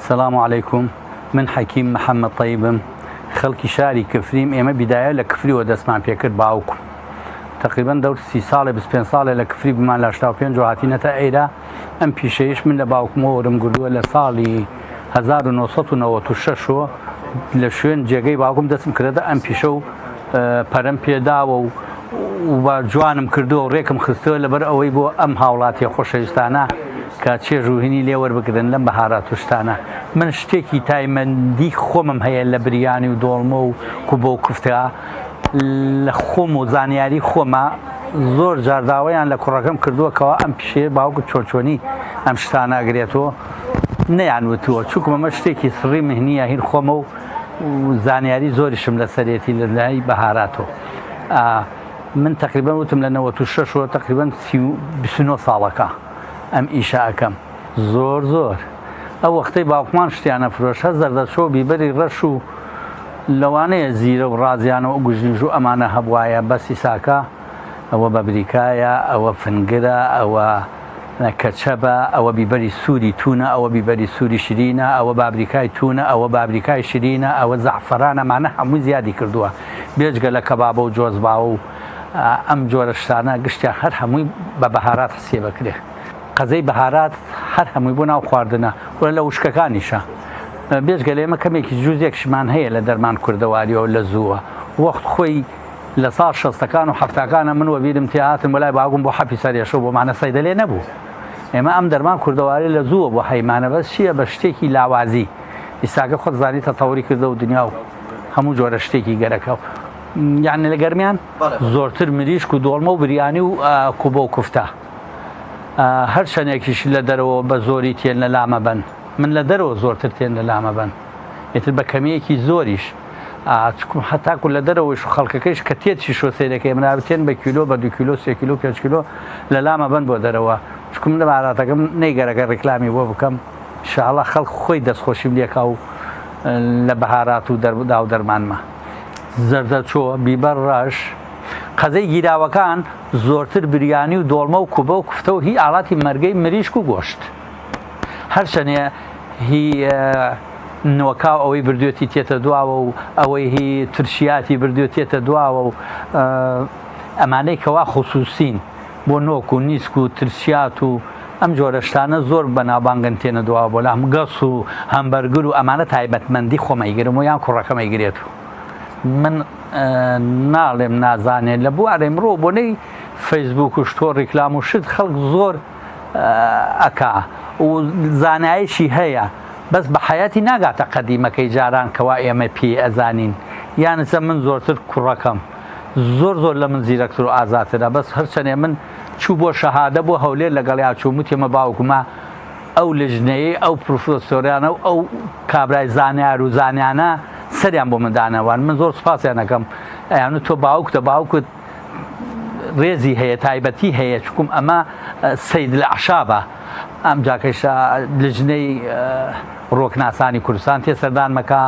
سلام علیکم من حەکیم محمد تەیبم خەڵکی شاری کفریم ئێمە بیدایە لە کفریوە دەستمان پێکرد باوکم تقریبا دەور سی ساڵێ 25 ساڵێ لە کفری بمان لە 85 هاتینەتە ئەیرا ئەم پیشەیش من لە باوکمەوە وەرم گردووە لە ساڵی 1996 لە شوێن جێگەی باوکم دەستم کردە ئەم پیشە و پەرم پێداوە و و جوانم کردووە و ڕێکم خستووە لەبەر ئەوەی بۆ ئەم هاوڵاتیە خۆشەویستانە کە چێژ و هینی لێ وەربگرن لەم بەهارات و شتانە من شتێکی تایمەندی خۆمم هەیە لە بریانی و دۆڵمە و کوبە و کوفتە لە خۆم و زانیاری خۆمە زۆر جار داوایان لە کوڕەکەم کردووە کەوا ئەم پیشەیە باوکت چۆن چۆنی ئەم شتانە ئەگرێتەوە نەیان وتووە چونکە ئەمە شتێکی سڕی مهنیە هین خۆمە و زانیاری زۆریشم لەسەرێتی لە لای بەهاراتەوە من تقریبا وتم لە 96 وە تقریبا 29 ساڵەکە ئەم ئیشە ئەکەم زۆر زۆر ئەو وەختەی باوکمان شتیانە فرۆش هەر زەردەچۆ بیبەری ڕەش و لەوانەیە زیرە و ڕازیانە و گوژنیژ و ئەمانە هەبوایە بەس ئیساکە ئەوە بەبریکایە ئەوە فنگرە ئەوە کەچەبە ئەوە بیبەری سووری تونە ئەوە بیبەری سووری شرینە ئەوە بابریکای تونە ئەوە بابریکای شرینە ئەوە زەعفەران ئەمانە هەمووی زیادی کردووە بێجگە لە کەبابە و جۆزباوە و ئەم جۆرە شتانە گشتیان هەر هەمووی بە بەهارات حسێبەکرێ قەزەی بەهارات هەر هەمووی بۆ ناو خواردنە و لە وشکەکانیشە بێجگە لە ئێمە کەمێکی جوزێکشمان هەیە لە دەرمان کوردەواریەوە لە زووە وەخت خۆی لە ساڵ شەستەکان و حەفتاکانە من وەبیرم تێ هاتم بۆ لای باوکم بۆ حەپی سەرێشە و بۆمانە سەیدەلێ نەبوو ئێمە ئەم دەرمان کوردەواری لە زووە بۆ هەیمانە بەس چییە بە شتێکی لاوازی ئیساکە خۆت زانی تەتەوری کردە و دنیا و هەموو جۆرە شتێکی گەرەکە یعنی لە گەرمیان زۆرتر مریشک و دۆڵمە و بریانی و کوبە و کوفتە هەر چەندێکیش لە دەرەوە بە زۆری تێن لە لامە بن من لە دەرەوە زۆرتر تێن لە لامە بن ئیتر بە کەمیەکی زۆریش چکم هەتاکو لە دەرەوەش و خەڵکەکەیش کە تێت شیشۆ سەیرەکەی منابێت تێن بە کیلۆ بە دو کیلۆ سێ کیلۆ پێنج کیلۆ لە لامە بن بۆ دەرەوە چکم لە باراتەکەم نەیگەرەکە ڕیکلامی بۆ بکەم ئینشاءاللە خەڵک خۆی دەستخۆشیم لێکا و لە بەهارات و دەردا و دەرمانمە زەردەچۆ بیبەر ڕەش قەزەی گیراوەکان زۆرتر بریانی و دۆڵمە و کوبە و کوفتە و هی ئاڵاتی مەرگەی مریشک و گۆشت هەرچەنێ هی نۆکاو ئەوەی بردوێتی تێتە دواوە و ئەوەی هی ترشیاتی بردوێت تێتە دواوە و ئەمانەی کەوا خصوصین بۆ نۆک و نیسک و ترشیات و ئەم جۆرە شتانە زۆر بەناوبانگن تێنە دواوە بۆ لام گەس و هەمبەرگر و ئەمانە تایبەتمەندی خۆم ئەیگرم و یان کوڕەکەم ئەیگرێت و من ناڵێم نازانێت لە بوارێ مڕۆ بۆنەی فەیسبوک و شتۆ ڕیکلام و شت خەڵک زۆر ئەکا و زانایشی هەیە بەس بە حەیاتی ناگاتە قەدیمەکەی جاران کەوا ئێمە پێی ئەزانین یانسە من زۆرتر کوڕەکەم زۆر زۆر لە من زیرەکتر و ئازاترە بەس هەرچەنێ من چوو بۆ شەهادە بۆ هەولێر لەگەڵیا چووم وتیمە باوکمە ئەو لجنەیەی ئەو پرۆفسۆرانە و ئەو کابرای زانیار و زانیانە سەریان بۆ من دانەوان من زۆر سوپاسیان ئەکەم ئەیان تۆ باوکتە باوکت ڕێزی هەیە تایبەتی هەیە چکم ئەمە سید لە عشابە ئەم جاکەشە لجنەی ڕۆکناسانی کوردستان تێ سەردان مەکە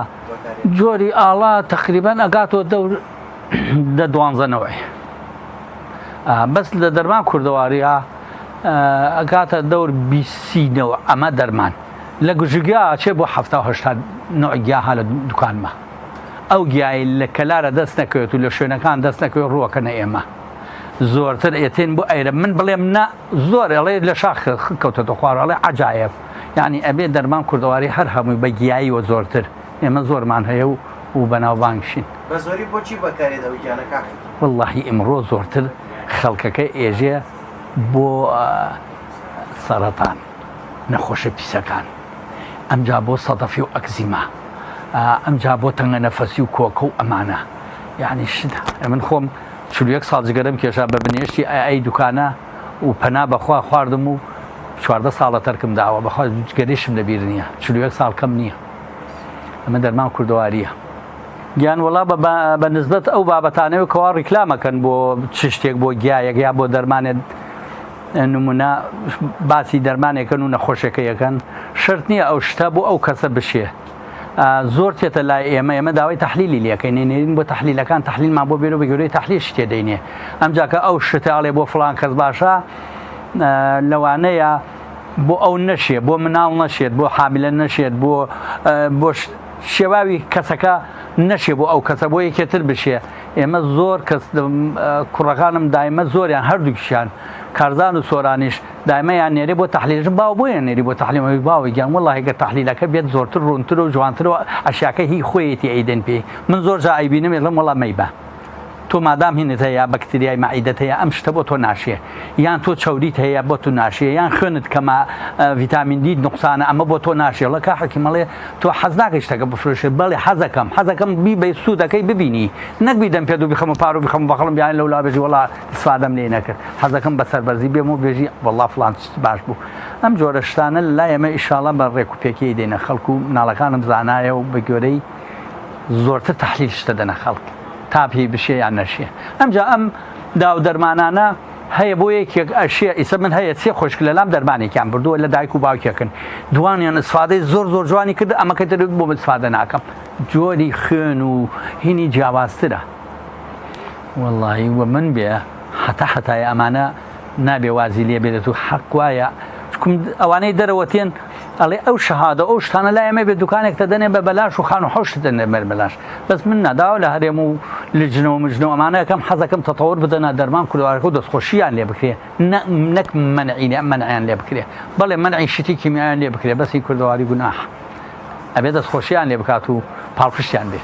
جۆری ئاڵا تقریبان ئەگاتەوە دەور دە دوانزە نەوەی بەس لە دەرمان کوردەواریە ئەگاتە دەور بیسی نەوە ئەمە دەرمان لە گژگیا چێ بۆ 1970 نوع گیاها لە دوکانمە ئەو گیای لە کەلارە دەست نەکەوێت و لە شوێنەکان دەست نەکەوێت ڕووەکەنە ئێمە زۆرتر ئێتێن بۆ ئەیرە من بڵێم نا زۆر ئەڵێ لە شاخ کەوتەتە خوار ئەڵێ عجایب یعنی ئەبێ دەرمان کوردەواری هەر هەمووی بە گیایی وە زۆرتر ئێمە زۆرمان هەیە و و بەناوبانگشین. بە زۆری بۆچی بەکارێت ئەو گیانە کاک حەکیم؟ وەڵاهی ئمڕۆ زۆرتر خەڵکەکە ئێژێ بۆ سەرەتان نەخۆشە پیسەکان ئەمجا بۆ سەدەفی و ئەکزیما ئەمجا بۆ تەنگە نەفەسی و کۆکە و ئەمانە یعنی شت من خۆم 41 ساڵ جگەرەم کێشا بە بنێشتی ئەی دوکانە و پەنا بەخوا خواردم و 14 ساڵە تەرکم داوە بەخوا جگەرەیشم لەبیر نییە 41 ساڵ کەم نییە ئەمە دەرمان کوردەواریە. گیان وەڵا بە بە نسبەت ئەو بابەتانەوە کەوا ڕیکلامەکەن بۆ چ شتێک بۆ گیایەک یا بۆ دەرمانێت نمونە باسی دەرمانێکن و نەخۆشەکە یەکەن شرت نییە ئەو شتە بۆ ئەو کەسە بشێ زۆر تێتە لای ئێمە ئێمە داوای تحلیلی لەکەین نێرین بۆ تحلیلەکان تحلیلمان بۆ بێرو بە گەورەی تحلیل شتێ دەینێ ئەمجاکە ئەو شتە ئەڵێ بۆ فلان کەس باشە لەوانەیە بۆ ئەو نەشێ بۆ مناڵ نەشێت بۆ حامیلە نەشێت بۆ بۆ شێواوی کەسەکە نەشێ بۆ ئەو کەسە بۆ یەکێتر بشێ ئێمە زۆر کەس کوڕەکانم دایمە زۆریان هەردووکیشیان کارزان و سۆرانیش دایمە یان نێرێ بۆ تەحلیلژم باو بۆیان نێری بۆ تەحلیم ئەوی باوە گیان وەڵاهی گەر تەحلیلەکە بێت زۆرتر ڕوونتر و جوانتر و ئەشیاکە هی خۆیەتی ئەیدەن پێی من زۆر جا ئەیبینم ئێڵم وەڵا مەیبە تۆ مادام هینت هەیە بەکتریای مەعیدەت هەیە ئەم شتە بۆ تۆ ناشێ یان تۆ چەوریت هەیە بۆ تو ناشێ یان خوێنت کەمە ڤیتامین دیت نوقسانە ئەمە بۆ تۆ ناشێ وەڵا کا حەکیم ئەڵێ تۆ حەز ناکەی شتەکە بفرۆشێ بەڵێ حەزەکەم حەزەکەم بیبەی سوودەکەی ببینی نەک بیدەم پێت و بیخەمە پارو بیخەمە بەخەڵم بیان لەولا بێژی وەڵا ئیسفادەم لێ نەکرد حەزەکەم بە سەربەرزی بێم و بێژی وەڵا فڵان شت باش بوو ئەم جۆرە شتانە لای ئێمە ئیشاڵا بە ڕێک و پێکی دێنە خەڵک و مناڵەکانم زانایە و بە گوێرەی زۆرتر تەحلیل شتە دەنە خەڵک تا پێی بشێ یان نەشێ ئەمجا ئەم داو دەرمانانە هەیە بۆ یەکێک ئەشێ ئیسە من هەیە سێ خۆشک لەلام دەرمانێکیان بردووە لە دایک و باوکێکن دوانیان ئیسفادەی زۆر زۆر جوانی کرد ئەمەکە تر بۆ ئیسفادە ناکەم جۆری خوێن و هینی جیاوازترە وەڵی وە من بێ هەتا هەتای ئەمانە نابێ وازی لێ بێت و حەق وایە چکم ئەوانەی دەرەوە تێن ئەڵێ ئەو شەهادە ئەو شتانە لای ئەمە بێ دوکانێک تە دەنێ بە بەلاش و خان و حەوشت دەنێ بە بەلاش بەس من ناداوە لە هەرێم و لجنە و مجنە و ئەمانە ئەکەم حەزەکەم تەتەوەر بدەنە دەرمان کوردەوارەکە و دەستخۆشییان لێ بکرێ نە نەک مەنعی لێ مەنعیان لێ بکرێ بەڵێ مەنعی شتی کیمیایان لێ بکرێ بەس هی کوردەواری گوناح ئەبێ دەستخۆشییان لێ بکات و پاڵپشتیان بێ.